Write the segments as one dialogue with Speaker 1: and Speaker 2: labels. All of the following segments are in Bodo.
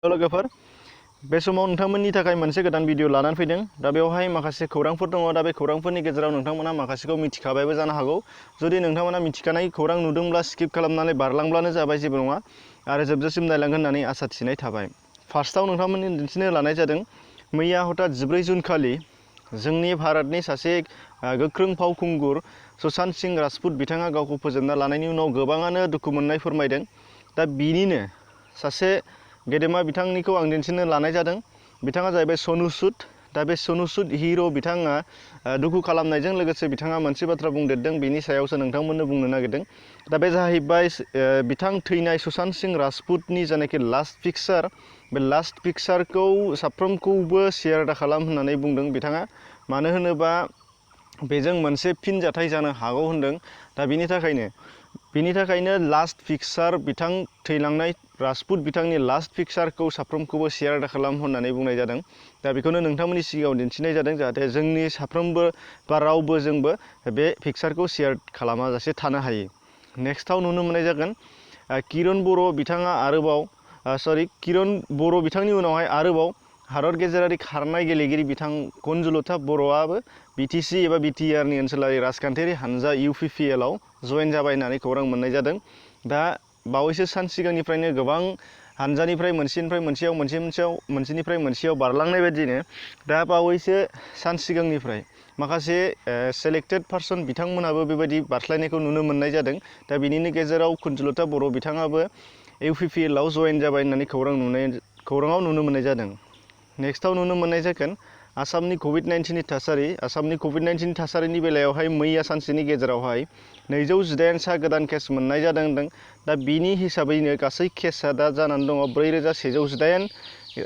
Speaker 1: लोगोफोर बे समाव नोंथांमोननि थाखाय मोनसे गोदान भिडिअ लानानै फैदों। दा बेवहाय माखासे खौरांफोर दङ। दा बे खौरांफोरनि गेजेराव नोंथांमोना माखासेखौ मिथिखाबायबो जानो हागौ। जुदि नोंथांमोना मिथिखानाय खौरां नुदोंब्ला स्किप खालामनानै बारलांब्लानो जाबाय, जेबो नङा। आरो जोबजासिम नायलांगोन होननानै आसा थिनाय थाबाय। फार्स्टआव नोंथांमोननि दिन्थिनो लानाय जादों मैया हथात 14 जुन खालि जोंनि भारतनि सासे गोख्रों फावखुंगुर सुशांत सिंह राजपुत बिथाङा गावखौ फोजोबना लानायनि उनाव गोबाङानो दुखु मोननाय फोरमायदों। दा बिनिनो सासे गेदेमा बिथांनिखौ आं दिन्थिनो लानाय जादों। बिथाङा जाहैबाय सनु सुद। दा बे सनु सुद हिर' बिथाङा दुखु खालामनायजों लोगोसे बिथाङा मोनसे बाथ्रा बुंदेरदों, बेनि सायावसो नोंथांमोननो बुंनो नागिरदों। दा बे जाहैबाय बिथां थैनाय सुशांत सिंह राजपुतनि जायनाखि लास्ट पिक्चार, बे लास्ट पिक्चारखौ साफ्रोमखौबो शेयार दा खालाम होननानै बुंदों बिथाङा। मानो होनोबा बेजों मोनसे फिनजाथाय जानो हागौ होनदों। दा बिनि थाखायनो लास्ट पिक्चार बिथां थैलांनाय राजपुत बिथांनि लास्ट पिक्चारखौ साफ्रोमखौबो शेयार दा खालाम होननानै बुंनाय जादों। दा बेखौनो नोंथांमोननि सिगाङाव दिन्थिनाय जादों, जाहाथे जोंनि साफ्रोमबो बा रावबो जोंबो बे पिक्चारखौ शेयार खालामाजासे थानो हायो। नेक्स्टआव नुनो मोननाय जागोन किरण बर' बिथाङा किरण बर' बिथांनि उनावहाय आरोबाव भारत गेजेरारि खारनाय गेलेगिरि बिथां कुनजुलता बर'आबो BTC एबा BTRनि ओनसोलारि राजखान्थियारि हानजा UPPL आव जयेन जाबाय होननानै खौरां मोननाय जादों। दा बावैसो सान सिगांनिफ्रायनो गोबां हानजानिफ्राय मोनसेनिफ्राय मोनसेयाव बारलांनाय बायदिनो दा बावैसो सान सिगांनिफ्राय माखासे सेलेक्टेड पार्सन बिथांमोनाबो बेबायदि बारस्लायनायखौ नुनो मोननाय जादों। दा बिनिनो गेजेराव कुनजुलता बर' बिथाङाबो UPPL आव जयेन जाबाय होननानै खौराङाव नुनो मोननाय जादों। नेक्स्टआव नुनो मोननाय जागोन आसामनि कभिड-19नि थासारि। आसामनि कभिड-19 थासारिनि बेलायावहाय मैया सानसेनि गेजेरावहाय 218 सा गोदान केस मोननाय जादों। दा बिनि हिसाबैनो गासै केसआ दा जानानै दङ 4118,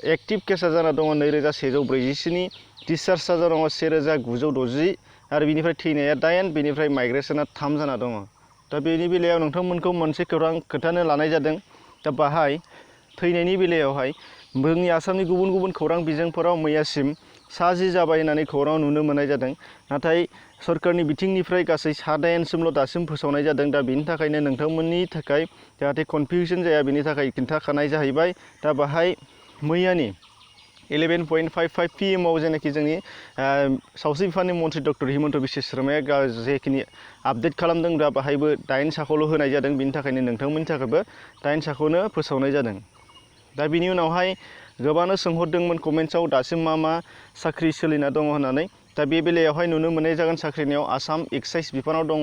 Speaker 1: एक्टिभ केसआ जाना दङ 2147, डिसचार्जआ दङ 1960 आरो बिनिफ्राय थैनाया 8, बेनिफ्राय माइग्रेसना 3 जाना दङ। दा बेनि बेलायाव नोंथांमोनखौ मोनसे खौरां खोन्थानो लानाय जादों। दा बाहाय थैनायनि बेलायावहाय जोंनि आसामनि गुबुन गुबुन खौरां बिजोंफोराव मैयासिम 10 जाबाय होननानै खौराङाव नुनो मोननाय जादों। नाथाय सरकारनि बिथिंनिफ्राय गासै 9सिमल' दासिम फोसावनाय जादों। दा बिनि थाखायनो नोंथांमोननि थाखाय जाहाथे कनफिउजन जाया, बेनि थाखाय खिन्थाखानाय जाहैबाय। दा बाहाय मैयानि 11:55 PM आव जेनाखि जोंनि सावस्रि बिफाननि मन्थ्रि डक्टर हिमन्त बिश्व शर्माया जेखिनि आपडेट खालामदों, दा बाहायबो 8 साखौल' होनाय जादों। बिनि थाखायनो नोंथांमोननि थाखायबो 8 साखौनो फोसावनाय जादों। दा बिनि उनावहाय गोबाङानो सोंहरदोंमोन कमेन्ट्सआव दासिम मा साख्रि सोलिना दङ होननानै। दा बे बेलायावहाय नुनो मोननाय जागोन साख्रिनियाव आसाम एक्साइज बिफानाव दङ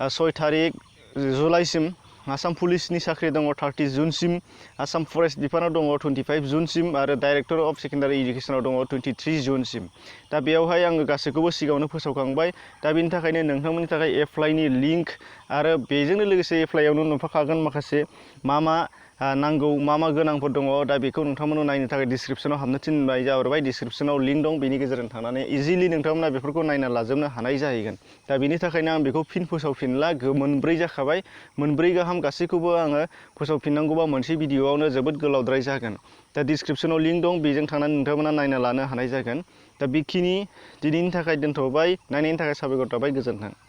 Speaker 1: 6 थारिख जुलाइसिम, आसाम पुलिसनि साख्रि दङ 30 जुनसिम, आसाम फरेस्ट बिफानाव दङ 25 जुनसिम आरो डाइरेक्टर अफ सेकेन्डारि इडुकेसनाव दङ 23 जुनसिम। दा बेयावहाय आङो गासैखौबो सिगाङावनो फोसावखांबाय। दा बिनि थाखायनो नोंथांमोननि थाखाय एप्लाइनि लिंक आरो बेजोंनो लोगोसे एप्लाइआवनो नुफाखागोन माखासे मा नांगौ, मा गोनांफोर दङ। दा बेखौ नोंथांमोननो नायनो थाखाय डिसक्रिपसनाव हाबनो थिननाय जाहरबाय। डिसक्रिपसनाव लिंक दं, बेनि गेजेरजों थांनानै इजिलि नोंथांमोना बेफोरखौ नायना लाजोबनो हानाय जाहैगोन। दा बिनि थाखायनो आं बेखौ फिन फोसावफिनला, 9 जाखाबाय, 9 गाहाम गासैखौबो आङो फोसावफिननांगौबा मोनसे भिडिअआवनो जोबोद गोलावद्राय जागोन। दा डिसक्रिपसनाव लिंक दं, बेजों थांनानै नोंथांमोना नायना लानो हानाय जागोन। दा बेखिनि दिनैनि थाखाय दोनथ'बाय। नायनायनि थाखाय साबायखर थाबाय। गोजोन्थों।